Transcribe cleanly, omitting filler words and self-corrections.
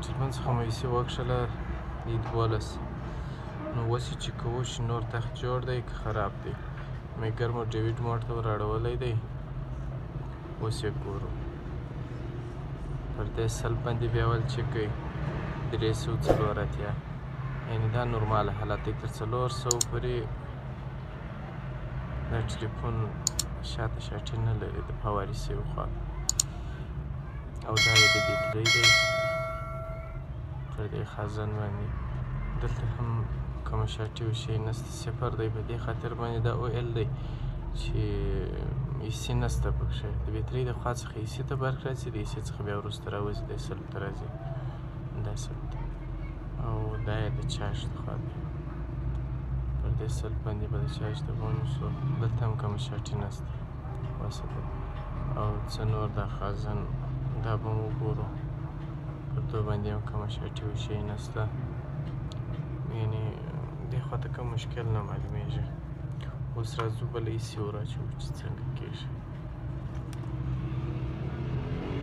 ټلیفون څخه مو ایسي وکښله دی 12. نو اوس یې چې کوو چې نور تخت جوړ دی که خراب دی. میګر مو ډیویډ موډ ته ور اړولی دی. اوس یې ګورو. پر دې سلف باندې بیا ول چک کوي 384، یعنې دا نورماله حالت دی. تر 400 پورې دا ټلیفون شاته شاټي نه لري د پاور سی خوا، او دا یې د بیټرۍ دی. تر دې خزان باندې دلته هم کومه شاټي او شی نشته، صفر دی. په دې خاطر باندې دا او ال دی چې ایسي نشته پکښې. د بیټرۍ د خوا څخه ایسي ته برق راځي، د ایسي څخه بیا وروسته راوځي د سلف ته راځي، دا سلف دی. او دا یې د چارج د خوا دی. پر دې سلف باندې به د چارج ته ونیسو، دلته هم کومه شاټي نشته وسه. او څه نور دا خزان دا به هم وګورو، پر دو باندې هم کومه شاټي او شی نشته. یعنې دې خوا ته کوم مشکل نه معلومیږي. اوس راځو بله ایسي ور اچوو چې څنګه